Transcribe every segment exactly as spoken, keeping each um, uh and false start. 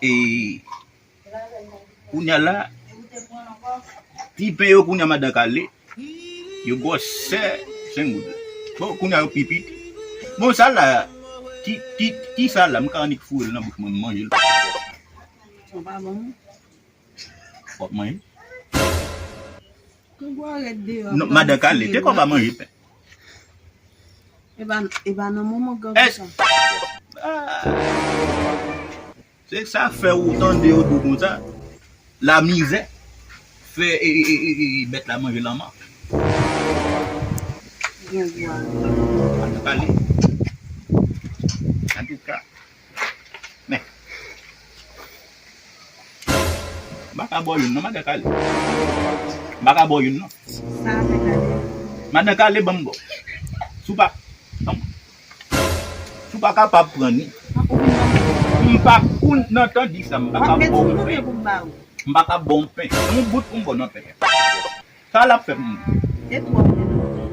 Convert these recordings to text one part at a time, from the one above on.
E kounye a la, ti pen yo kounye a madan kale, yo gwosè senk goud la. Bon, kounye a yo pi piti. Bon, sa la, ti, ti, ti sa la, m ka annik foure l nan bouch mwen, m manje l. Sa pa bon. W ap manje? Kangou a rèd deyò. Non, madan kale, te kò pa manje pen. E pa, e pa nan moman gang sa. Ah. Se sa fè ou tande yo di w konsa, lamizè fè e, e, e, e, e, bèt la manje lanmò. Kangou a. Madan kale. Antouka. Men. M pa ka ba w youn non, madan kale. M pa ka ba w youn non. Sa a fè kale. Madan kale, ban m ba w. Si w pa, si w pa kapab pran ni. M pa konn nan tan di sa, m pa ka ba w pen. M pa ka ba w pen. Yon bout pou m ba w nan pen. Sa l ap fè pou mwen? Se twòp.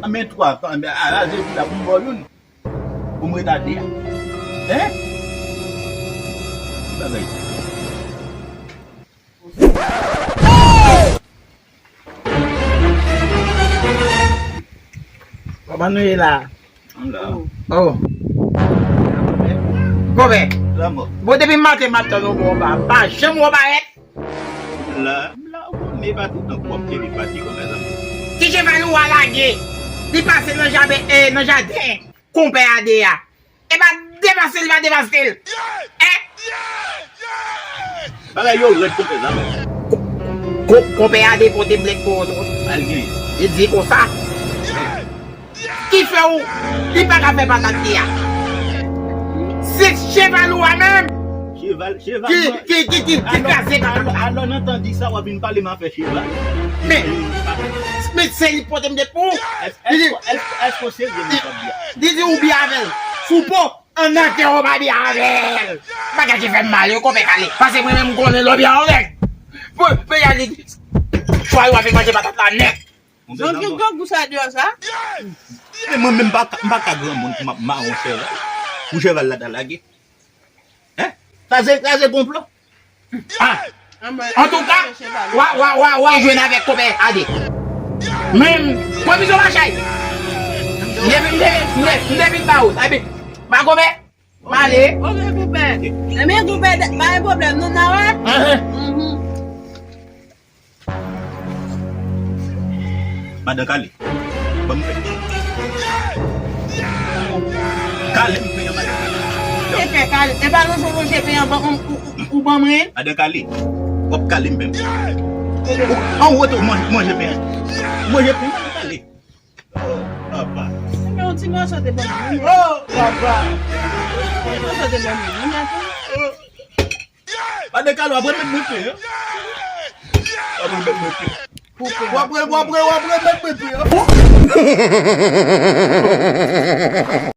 Anben twa, anben, a, a, Jezi la pou m ba w youn. Pou m ret a de a. Hein? Ki bagay sa? Kòman nou ye la? M la. Oh. Konbyen? Lanmò. Bon, depi maten m ap tann ou, bon, pa, pa janm wè w parèt. M la, m la, ou konnen pa toutan pou w ap kenbe pati konbyen zanmi. Ti cheval ou a lage. Li pase nan jaden, eh, nan jaden konpè a de a. E pa devase l, pa devase l. Hein? Bagay yo rèd konpè zanmi. Ko-, ko-, konpè a depote blèk pou ou. Al gen. Li di konsa. Ki fè w, li pa ka fè patat li a. Se cheval ou a menm. Cheval, cheval ki, mwen. Ki, ki, ki, ki kraze patat la. Alò, alò, nan tan di sa, w ap vin pale m afè cheval. Men, men se li pote m de pou. Èske, èske, èske, èske w serye nan sa w di a? Li di ou byen avè l. Sou po, an atè w pa byen avè l. Bagay ki fè m mal, yo konpè kale. Paske mwen menm m konnen lè w byen avè l. Pou, pou y ale, fwa yo ap vin manje patat la nèt. Zòt gen grangou sa deyò sa? Men mwen menm m pa ka, m pa ka granmoun pou m ap mare yon chèval. Pou chèval la ta lage. Hein? Sa se, sa se konplo. Ah! Antouka, w a, w a, w a, w a jwenn avèk konpè Ade. Men, pwovizyon machay. M te vin, m te vin, m te, m te vin ba ou. Epi, pa konpè? M ale. Oke, konpè. Ebyen, konpè, pa gen pwoblèm, nou nan wè? Ahan. Mhm. Madan Kale, ban m pen. Kale m pen an, madan Kale. E fè Kale, e pa lonje lonje pen an ban m, ou, ou, ou ban mwen. Madan Kale, w ap kale m pen. Ou, an wote w manje, manje pen an. Manje pen, madan Kale. Oh, papa. Ebyen, yon ti mòso te ban mwen. Oh, papa. Yon ti mòso te ban mwen, wi, mèt. Madan Kale, w ap remèt mwen pen, hein? W ap remèt mwen pen. Pou pen. W ap re-, w ap re-, w ap remèt mwen pen, hein?